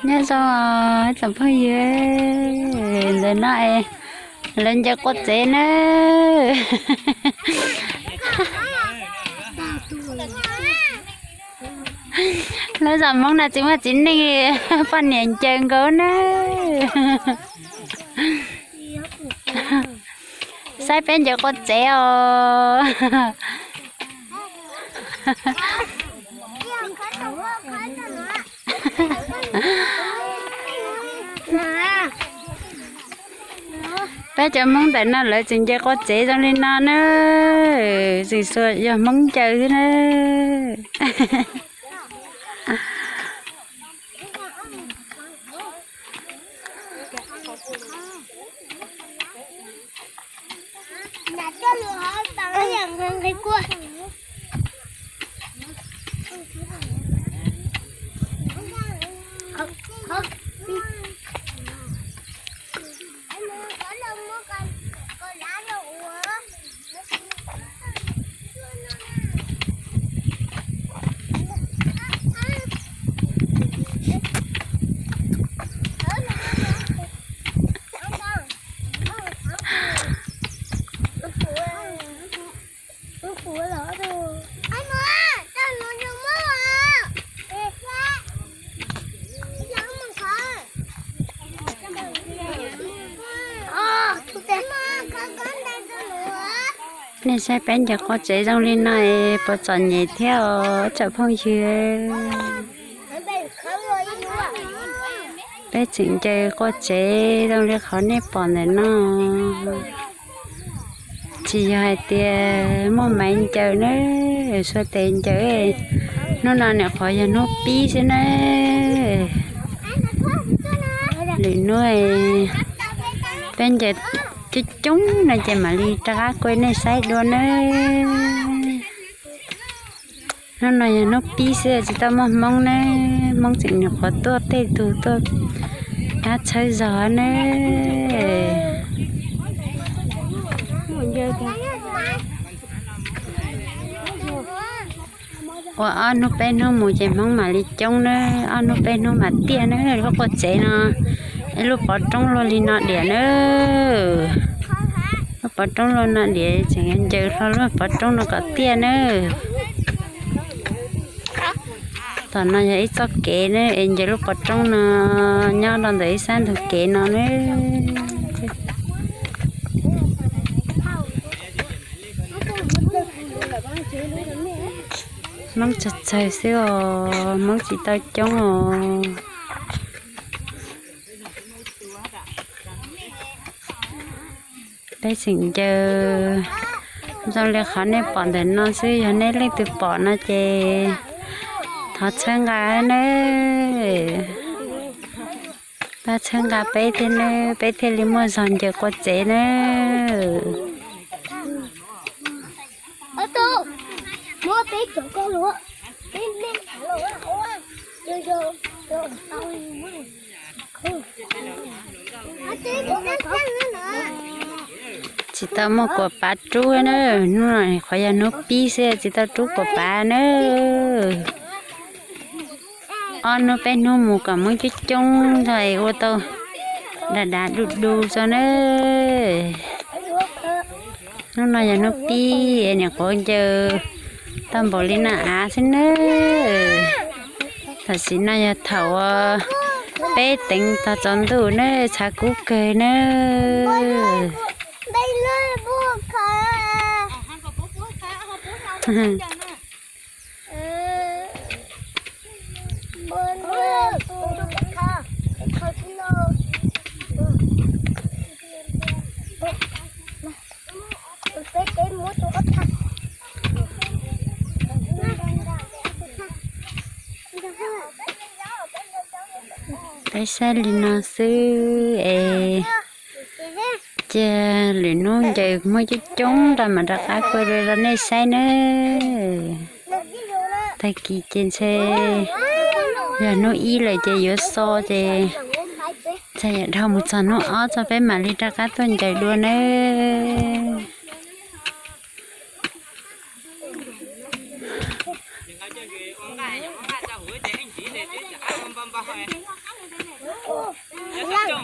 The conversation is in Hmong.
Nyob zoo tsoom phooj ywg, ntawm no lawv ncaws qua tsev na. Lawv zos Hmoob no tsis muaj txiv neej, poj niam ncaws nkaus na. Saib peb ncaws qua tsev os. Peb cov Hmoob ntawm no lawv tseem ncaws qua tsev zoo li no na. Tseem yog Hmoob ncaws xwb na. Nej saib peb ncaws qua tsev zoo li no es puas txom nyem thiab os tsoom phooj ywg? Peb tseem ncaws qua tsev zoo li qhov nej pom ntawm no. Tsis yog hais tias muaj maiv ncaws na, suav tes ncaws. Hnub no nyuam qhuav yog hnub pib xwb na. Lwm hnub peb ncaws coob coob no ces mam li rov qab qua nej saib dua nawb. Hnub no yog hnub pib xwb tsis tau muaj Hmoob nawb, Hmoob tseem nyuam qhuav tuaj tej tug tuaj dab tshawb zog nawb. Ua ob hnub peb hnub mus ces Hmoob mam li coob nawb, ob hnub peb hnub mam tiaj nawb. Lub qua tsev no, lub pov roob luaj li no diam nawb. Lub pov roob luaj no diam tseem ncaws hlo lub pov roob no kom tiaj nawb. Tom no yog ib txoj kev nawb, es ncaws lub pov roob no nyob rau ntawm ib sab ntug kev no nawb. Hmoob tsawg tsawg xwb os, Hmoob tsis tau coob os. Peb tseem ncaws zoo li qhov nej pom ntawm no xwb, yog nej leej twg pom no ces thov txhawb nqa nawb. Pab txhawb nqa peb thiab nawb, peb thiaj li muaj zog ncaws qua tsev nawb. Tsis tau muaj kuam pav rub na, hnub no qhov yog hnub pib xwb tsis tau rub kuam pav na. Ob hnub peb hnub mus kom Hmoob coob coob ntag ua tau dav dav du du tso na. Hnub no yog hnub pib es nyuam qhuav ncaws tau npaum li no av xwb na. Tam sim no yog thaum peb teev tog tsaus ntuj na, tshav kub kawg na. Peb saib li no xwb es cia lwm hnub ncaws muaj coob coob rau mam rov qab qua rau nej saib nawb. Tag kis ces ntshe yog hnub ib lawm ces yuav so ces ntshe yuav dhau mus txog hnub ob tso peb mam li rov qab tuaj ncaws dua nawb. Leej